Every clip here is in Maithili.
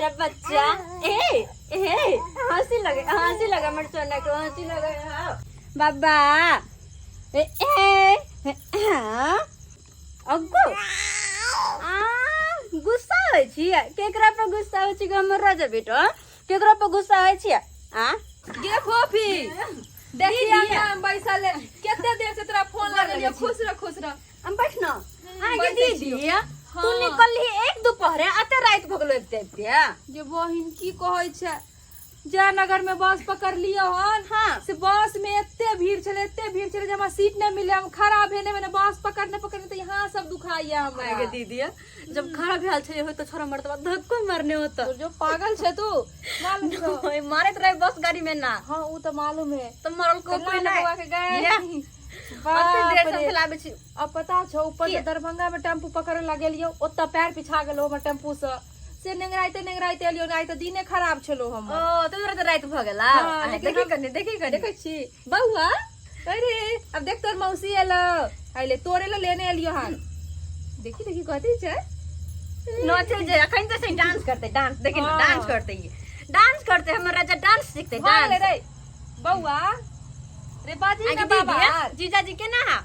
मेरा बच्चा। ए ए, हंसी लगे, हंसी लगे हमर सोना के, हंसी लगे। हाँ। बाबा, ए ए, हाँ। अग्गो आ, गुस्सा होइ छी? केकरा पर गुस्सा होइ छी? हमर राजा बेटा, केकरा पर गुस्सा होइ छी? आ गे फोफी, देखी, अंगना में बैसल है। कते देर से तोरा फोन लगेलियो। खुश रह, खुश रह। हम बैठ न आगे। बैसै दीदी, छियौ। तू हाँ। निकलली एक दोपहरे, अते राति भऽ गेलो एते एते। जे बहिन, की कहै छै, जयनगर में बस पकड़लियो हन। से बस में एते भीड़ छले, एते भीड़ छले जे हमरा सीट नहीं मिले। हम खड़ा भेने भेने बस पकड़ने पकड़ने तो यहाँ सब दुखाइया हमरा। आगे दीदी, जब खड़ा भेल छे हो तो छोरा मरतबा धक्को मारने होता। तो जो पागल छै तू, मालूम छौ? मारत रहे बस गाड़ी में ना। हाँ, उ तो मालूम है। तो मरल को तो कोई ना नहीं बउआ के गए। या। बाप अते देर से रे। फैलाबै छी। अब पता छौ, ऊपर से की? दरभंगा में टेम्पू पकड़े लगेलियो, ओतऽ पैर पिछा गेलो हमर टेम्पू से। से नेंगराइते नेंगराइते एलियो, आइ तऽ दिने खराब छलो हमर। ओ तो तोरा राति भऽ गेला। हाँ, आ, लेकिन देखी कनी, देखी कनी। देखै छी बौआ? अरे, अब देख, तोर मौसी एलो, अइले तोरे ले लेने एलियो हन। देखी देखी, कथी छै? नचे जे अखन तऽ से डांस करते, डांस देखी ने। हाँ। डांस करते, ई डांस करते, हमर राजा डांस सीखते। भऽ गेलै। डांस रे बौआ रे, बाजी आगे ना बाबा। दीदी, जीजाजी केना हा?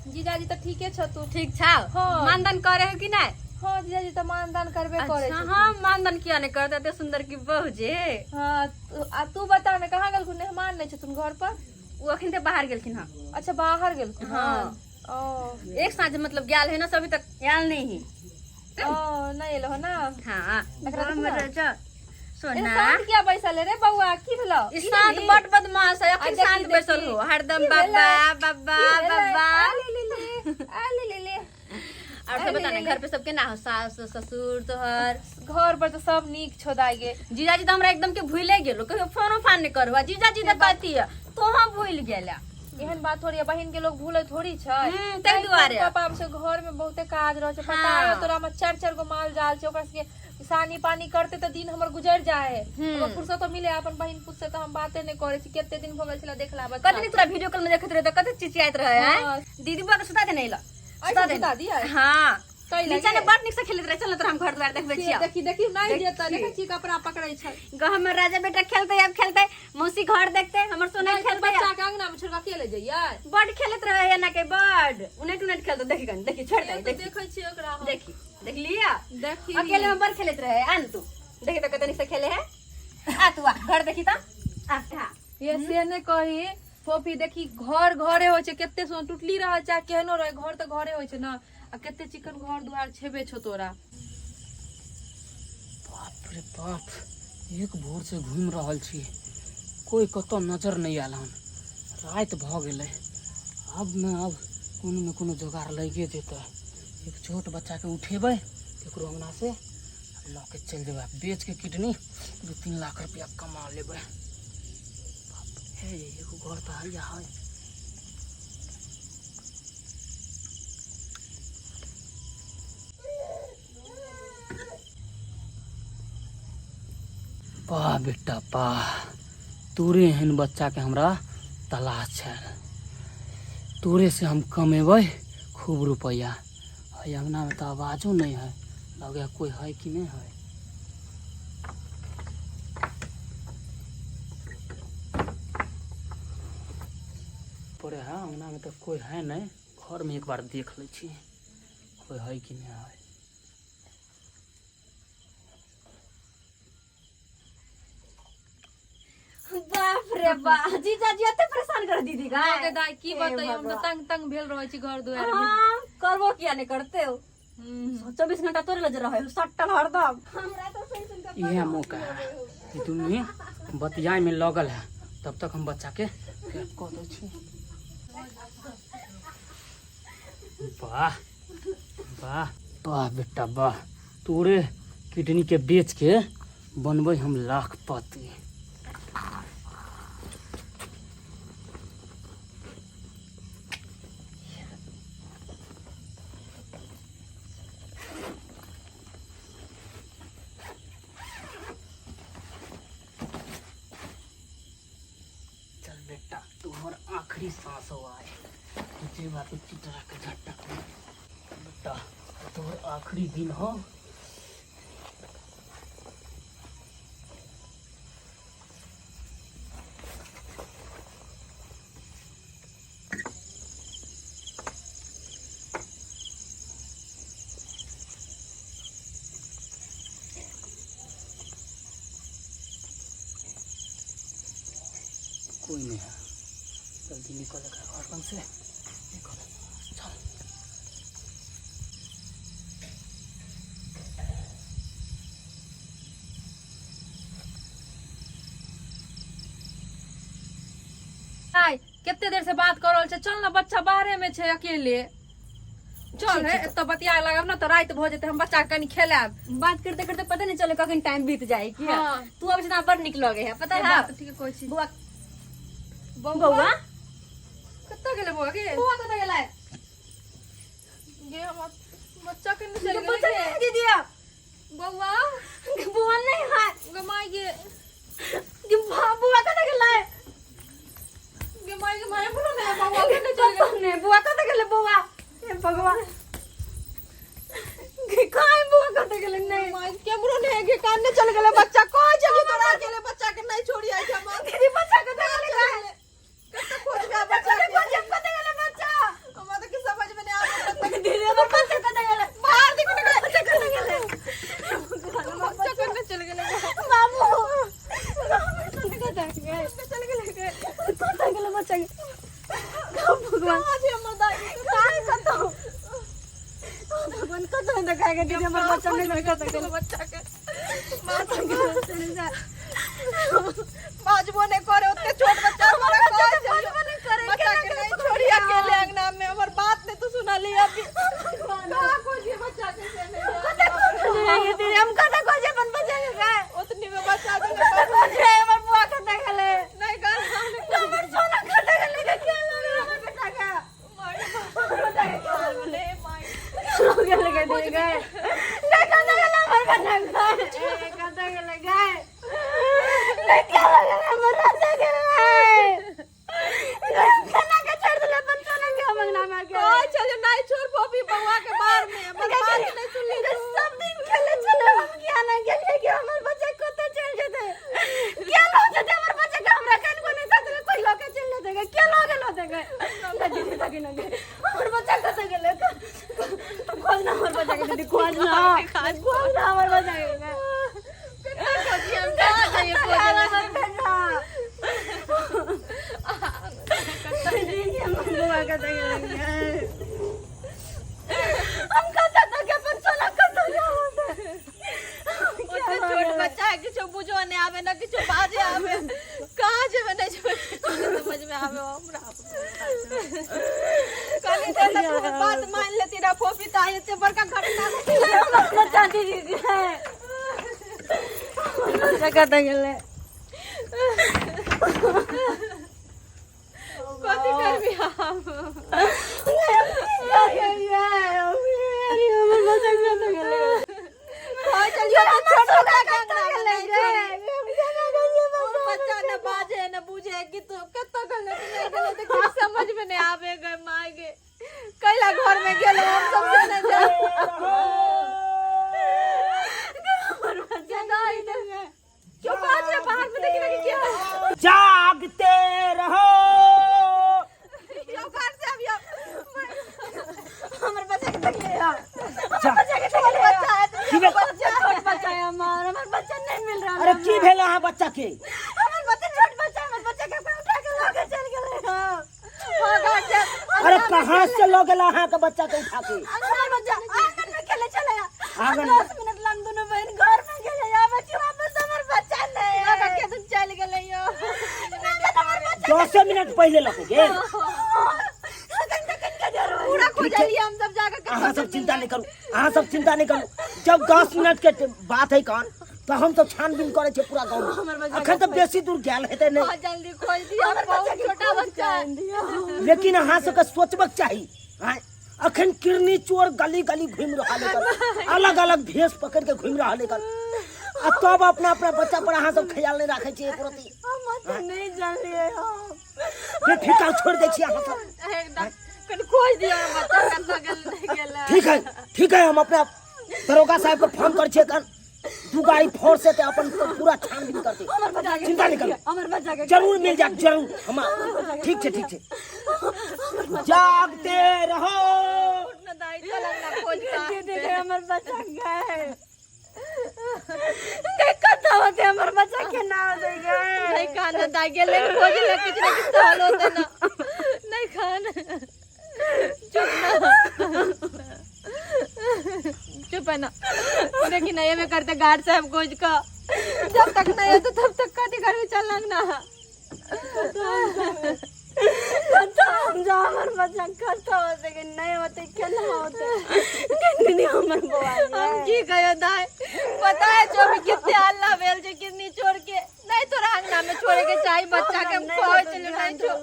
जीजाजी तऽ ठीके छ तू। ठीक छौ? हाँ। मानदान करे हो कि नहीं? हाँ, जीजाजी तऽ मानदान करबे करे अच्छा छै। हाँ, मानदान किया नहीं करते, एते सुंदर की बहू जे। हाँ, आ तू बता ने, कहाँ गेलखुन? मेहमान नहि छथुन घर पर? ओ अखन तऽ बाहर गेलखिन हँ। अच्छा, बाहर गेलखुन? हाँ। ओ। एक साँझ मतलब गेल है ना, सभी तक आयल नहीं है। ओ, नहि एलो हो ना? हाँ। एकरा देखू हमर ना। राजा ए, सोना। शांत किया बैसल है रे बौआ? की भेलो? ई शांत बड बदमाश है। अखन आ, देखी, शांत बैसल देखी। हो हरदम। की भेलै? बाबा बाबा की भेलै? बाबा। आ ले ले ले, आ ले ले ले। और सब बता ना, घर पे सब केना हो, सास ससुर तोहर? घर पर तऽ सब नीक छौ दाइ गे। जीजाजी तऽ हमरा एकदम के भूले गेलो, कहियो फोनो फान नहीं करबा। जीजाजी तऽ कहती है तोहाँ भूल गेला। एहन बात थोड़ी है, बहिन के लोग भूले थोड़ी छै। ताहि दुआरे। पापा से घर में बहुते काज रहे छै, पता हाँ। है तोरा? में चार चार गो माल जाल छै, ओकरा सबके सानी पानी करते तऽ दिन हमर गुजर जाए है। हमरा फुर्सत मिले अपन बहिन पुत से तऽ हम बाते नहीं करे छी। कते दिन भऽ गेल छला देखला बच्चा। कते तोरा वीडियो कॉल में देखैत रहे तऽ कते चिचियाइत रहे हैं। हाँ। दीदी बुआ के सुता दे नहीं ला। ऐसे सुता दिया? हाँ। कैला नीचा गे? ने बड़ नीक से खेलैत रहे। चल ना, तोरा हम घर द्वार देखबै छियौ। देखी देखी, नहीं जेतै। देखी। देखै छी, कपड़ा पकड़ै छै। गो हमर राजा बेटा खेलते, अब खेलते, मौसी घर देखते, हमर सोना नहीं, तऽ खेलते। बच्चा के अंगना में छोड़ के अकेले जइयै? बड खेलैत रहे एना के, बड उनट उनट खेलते। देखी कनी, देखी, छोड़ दे। तऽ देखी। देखै छियै ओकरा हम। देखी, देख लिया? देखी। अकेले में बड़ खेलैत रहे। आ न तू देखी तऽ कते नीक से खेले है। आ तू आ, घर देखी तऽ आ। हाँ। ये से नहि कही फोफी, देखी, घर घरे होइ छै। कते सुन टुटली रहै चाहे केहनो रहै, घर तऽ घरे होइ छै ने। आ कते चिकन घर दुआर छेबे छौ तोरा। बाप रे बाप, एक भोर से घूमि रहल छी, कोई कतौ नजर नहि आयल हन। राति भऽ गेलै। आब ने आब कोनो ने कोनो जोगाड़ लगिए जेतै। एक छोट बच्चाके उठेबै केकरो अङ्गनासँ, लऽ के चलि जेबै, बेच के किडनी 2-3 लाख रुपया कमा लेबै। बाप हे, एगो घर तऽ हैया है। वाह बेटा वाह, तोरे एहन बच्चाके हमरा तलाश छल। तोरे से हम कमेबै खूब रुपैआ। है अंगनामे तऽ आवाजो नहि है, लगैए कोइ है कि नहि है। पड़े है अंगनामे तऽ कोइ है नहि। घरमे एक बार देख लै छी, कोइ है कि नहि है। बाप रे बाप, जीजाजी एते परेशान कर दीदी का। हाँ गे दाइ, की हे बतैयौ, हम तऽ भगवान। तंग तंग भेल रहै छी घर दुआर में। हाँ, करबो किया नहीं करते हो? 24 घंटा तोरे लज रहे हो सट्टल हरदम। हमरा तो सुन सुन के इहे मौका है कि दुनू बतियाए में लगल है, तब तक हम बच्चा के पैक कऽ दै छी। वाह वाह वाह बेटा वाह, तोरे किडनी के बेच के बनबै हम लाखपति। चल बेटा, तू हमर आखिरी सांस हो आए। जे बात चिटरा के झटक बेटा, तोहर आखिरी दिन हो। कोई नहीं है। जल्दी निकल एकरा घर लग से, निकल चल। आय कते देर से बात कर रहल छै, चल ना, बच्चा बाहरे में छै अकेले। चल है, एतऽ बतिया लागब ना तऽ राति भऽ जेतै, हम बच्चा के कनी खेलायब। बात करते करते पता नहीं चले कखन टाइम बीत जाए कि हाँ। तू अब से बड़ निक लगे है, पता है। बात ठीक कहै छी। बौआ, बौआ, बौआ कतऽ गेलै बौआ गे? बौआ कतऽ गेलै? गे, हमर बच्चा के नहि चलि बच्चा गेलै नहीं गे। दीदी, बौआ, बौआ नहीं है। गे माय गे। गे बौआ कतऽ गेलै? गे माय गे, माय बोलो ने, बौआ के नहि चलि गेलै? नहीं, बौआ कतऽ गेलै? बौआ, हे भगवान, गे कहाँ बौआ कतऽ गेलै? नहीं माय, केमरो नहि गे, कान नहि चलि गेलै बच्चा। कहै छै कि तोरा अकेले बच्चा के नहि छोड़ी आई छै माँ। दीदी, बच्चा कतऽ गेलै? कतऽ खोजबै बच्चा के? खोजब, कतऽ गेलै बच्चा? हमरा तऽ किछु समझ में नहि आबै। दीदी, हमर बच्चा कतऽ गेलै? बाहर देखू ने। बच्चा कतऽ गेलै? बच्चा कन्ने चलि गेलै? बाबू, कतऽ गेलै? चलि गेलै गे? कतऽ गेलै बच्चा के? भगवान, कहाँ छै हमर दाई? कहाँ, कतऽ? भगवान, कतऽ देखा के दीदी, हमर बच्चा नहीं कतऽ गेलै? बच्चा के कतऽ गेलै? चलि जा। बाजबो नहि करे, ओते छोट बच्चा। हमरा बच्चा कहै तऽ छै बाजबो नहि करे, बच्चा केना के के नहीं छोड़ी अकेले अंगना में। हमर बात नहि तू सुनली। अभी कहाँ खोजिए बच्चा के से नहीं? कतऽ खोजलियै दीदी? हम कतऽ खोजिए अपन बच्चा के गे? ओतनी में बच्चा के कतऽ खोजिए? हमर बुआ कतऽ गेलै? नहीं कर। हमर सोना कतऽ गेलै गे? के लऽ गेलै हमर बेटा के? हमर बेटा के के लऽ गेलै? लऽ गेलै गे दीदी गे? गे कतऽ गेलै हमर बेटा गे? ए, कतऽ गेलै गे? गे, के लऽ गेलै हमर राजा के? गे, केना के छोड़ि देलै अपन सोना के हम अंगना मे के? कहै छै जे नहीं छोड़ पबी बौआ के बाहर में। हमर बात नहीं सुनली तू। सब दिन खेले छलै, हम किया नहि गेलियै कि हमर बच्चा कतऽ चलि जेतै, के लऽ जेतै हमर बच्चा के? हमरा कनको नहि साथ में कोई लऽ के चलि जेतै गे, के लऽ गेल होतै गे? गे दीदी, तकी न गे, हमर बच्चा कतऽ गेलै? तू खोज ना हमर बच्चा के दीदी, खोज ना, खोज ना हमर बच्चा के गे। कतऽ खोजिए हम? कहाँ जाइए खोजै लए? हमर बेटा दीदी, हमर बौआ कतऽ गेलै गे? हम कतऽ तक अपन सोना कतऽ गेल होतै? ओते छोट बच्चा है, किछो बुझो नहीं आवे ना किछो बाजे आवे। कहाँ जेबै नहीं जेबै, किछो नहीं समझ में आवे हमरा। कनी देर तक तू हमर बात मान लेती रह फोफी, तऽ आइ एते बड़का घटना हमर बच्चा दीदी गे, हमर बच्चा कतऽ गेलै? कथी करबी हम? हमर बच्चा कतऽ गेलै? कहै छलियै तऽ छोट बच्चा के अंगना में गेलै नहीं गे? छोड़ी। ओ बच्चा न बाजे न बुझे कि तू कतऽ गेलै कि नहि गेलै, तऽ किछु समझ में नहीं आवे। गे माय गे, कैला घर में गेलो हम सब से नहीं जाए। क्यों बाजे बाहर में? देखी ना कि क्या है। जागते रहो। क्यों घर से अभी हमर बच्चा के देखलियै? जा। बच्चा के देखलियै? बच्चा है तो की भेल? बच्चा, छोट बच्चा है हमर, हमर बच्चा नहीं मिल रहा। अरे, की भेल अहाँ बच्चा के? हमर बच्चा, छोट बच्चा, हमर बच्चा के कोई उठा के लऽ के चलि गेलै। हँ। हाँ, घर से। अरे, कहाँ से लऽ गेल अहाँ के बच्चा के उठा के? हमर बच्चा आंगन में खेले छलै। आंगन? 10 मिनट लग दुनू बहिन घर में गेलै, आबै छी वापस, हमर बच्चा नहीं। लऽ के दिन चलि गेलै यौ। 10 मिनट पहिले लऽ के गेल? पूरा खोजलियै हम सब जाके। अहाँ सब चिंता नहीं करू, अहाँ सब चिंता नहीं करू। जब 10 मिनट के बात है कौन, तऽ हम सब छानबीन करै छियै पूरा गाँव में। अखन तऽ बेसी दूर गेल हेतै नहि। हाँ, जल्दी खोज दियौ, बहुत छोटा बच्चा है। लेकिन अहाँ सबके सोचबक चाही आँय, अखन किरनी चोर गली गली घूमि रहल है, अलग अलग भेष पकड़ के घूमि रहल है, आ तब अपना अपना बच्चा पर अहाँ सब ख्याल नहीं राखे छियै एको रत्ती। हम तऽ नहीं जानलियै हम। बेफिकर छोड़ दै छियै अहाँ सब। एकदम कनि खोज दियौ बच्चा कतऽ गेल नहि गेल। ठीक है, ठीक है, हम अपना दरोगा साहब के फोन कर छियै कन, दू गाड़ी फोर्स हेतै, अपन पूरा छानबीन करतै। हमर बच्चा के चिंता नहीं करू। हमर बच्चा के जरूर मिल जात, जरूर। हम ठीक छै, ठीक छै, जागते रहो। न दाइ, चल अंगना खोज कऽ। दीदी के हमर बच्चा गए, गए कतऽ होतै हमर बच्चा? केना होतै गए? नहीं खाना दाई गेले खोज ले किछ ना किछ तो हल होते ना। नहीं खाना, चुप ना, चुप है ना। लेकिन नहीं में करते गार्ड साहब खोज का, जब तक नहीं होते तब तक कथी करबी, चल ना। हम जा हमर बच्चा कत होते कि नहीं होते, केना होते किन्नी हमर बौआ। हम की कहियो दाई, पता है जो भी कितने हल्ला भेल छै किडनी चोर के। नहीं तोरा अंगना में छोड़े के चाही बच्चा के, हम कहै छलियै नहीं छोड़।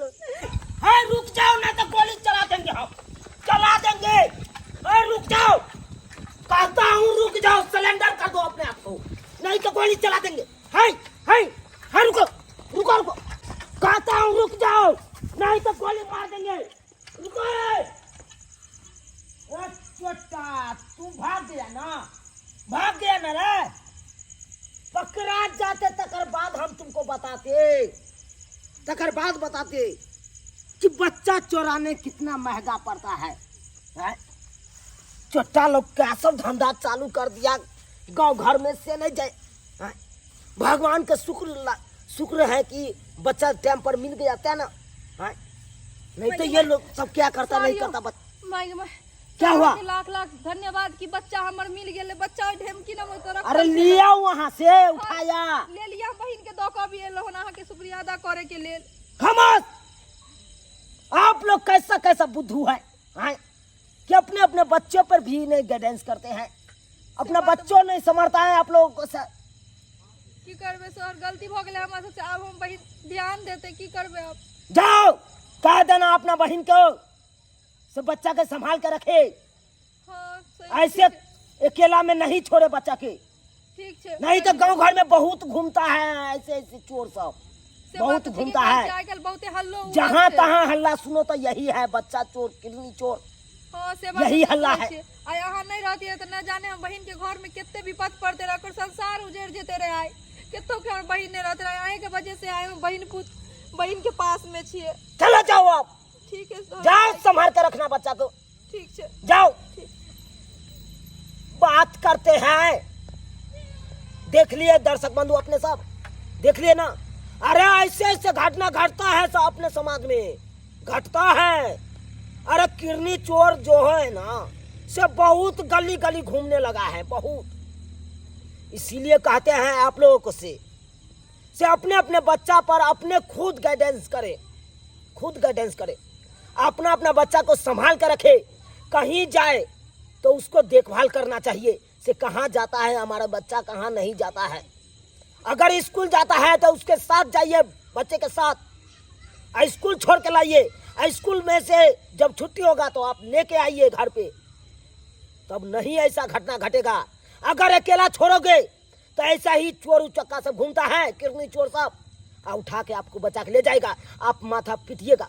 है रुक जाओ ना तो गोली चला देंगे, हम चला देंगे। अरे रुक जाओ, कहता हूँ रुक जाओ, सिलेंडर कर दो अपने आप को, नहीं तो गोली चला देंगे। है है है, रुको रुको रुको, कहता हूँ रुक जाओ, नहीं तो गोली मार देंगे। रुको। ओ चोटा, तू भाग गया ना, भाग गया ना रे, पकड़ा जाते तकर बाद हम तुमको बताते, तकर बाद बताते कि बच्चा चुराने कितना महंगा पड़ता है, हैं? चोटा लोग क्या सब धंधा चालू कर दिया गांव घर में से नहीं जाए, हैं? भगवान का शुक्र शुक्र है कि बच्चा टाइम पर मिल गया था ना, हैं? नहीं तो ये लोग सब क्या करता नहीं करता। माय माय। क्या हुआ? लाख लाख धन्यवाद कि बच्चा हमर मिल गेलै। बच्चा ओहि ढेमकी न तोरा। अरे लिया वहां से उठाया। ले लिया, बहिन के दऽ कऽ भी एलहुँ हन अहाँके शुक्रिया अदा करे के लेल। खामोश! आप लोग कैसा कैसा बुद्धू है, हैं? कि अपने अपने बच्चों पर भी नहीं गाइडेंस करते हैं, अपना बच्चों नहीं समझता है आप लोगों को की करबै सर, गलती भऽ गेलै हमरा सबसे, आब हम बहिन ध्यान देतै। की करबै आब? जाओ कह देना अपना बहन को सब बच्चा के संभाल के रखे। हाँ सही। ऐसे अकेला में नहीं छोड़े बच्चा के। ठीक छै। नहीं तो गांव घर में बहुत घूमता है ऐसे ऐसे चोर सब। से बहुत बात तऽ ठीके घूमता कहै है। छियै, आइ काल्हि बहुते हल्लो उड़ल जहाँ छै। तहाँ हल्ला सुनो तो यही है, बच्चा चोर, किडनी चोर। हाँ से बात यही तऽ हल्ला कहै है। छियै। आइ अहाँ नहि रहतियै तऽ न जाने हम बहिन के घर में कते विपद पड़ते रहे, ओकर संसार उजड़ जेते रहे। आइ कतौ के हमर बहिन नहि रहते रहे, अहीं के वजह से आइ हम बहिन पुत बहिन के पास में छियै। चलो जाओ आप। ठीक है सर। जाओ, संभाल के रखना बच्चा को। ठीक छै। जाओ। बात करते हैं। देख लिए दर्शक बंधु, अपने सब देख लिए ना। अरे ऐसे ऐसे घटना घटता है सब अपने समाज में घटता है। अरे किरनी चोर जो है ना से बहुत गली गली घूमने लगा है बहुत। इसीलिए कहते हैं आप लोगों को से अपने अपने बच्चा पर अपने खुद गाइडेंस करें, खुद गाइडेंस करें, अपना अपना बच्चा को संभाल कर रखे। कहीं जाए तो उसको देखभाल करना चाहिए से कहाँ जाता है हमारा बच्चा, कहाँ नहीं जाता है। अगर स्कूल जाता है तो उसके साथ जाइए, बच्चे के साथ स्कूल छोड़ के लाइए। स्कूल में से जब छुट्टी होगा तो आप लेके आइए घर पे, तब नहीं ऐसा घटना घटेगा। अगर अकेला छोड़ोगे तो ऐसा ही चोर उचक्का सब घूमता है, किरनी चोर सब, आ उठा के आपको बचा के ले जाएगा। आप माथा पीटिएगा,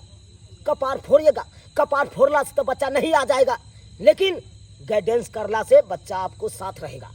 कपार फोड़िएगा। कपार फोड़ला से तो बच्चा नहीं आ जाएगा, लेकिन गाइडेंस करला से बच्चा आपको साथ रहेगा।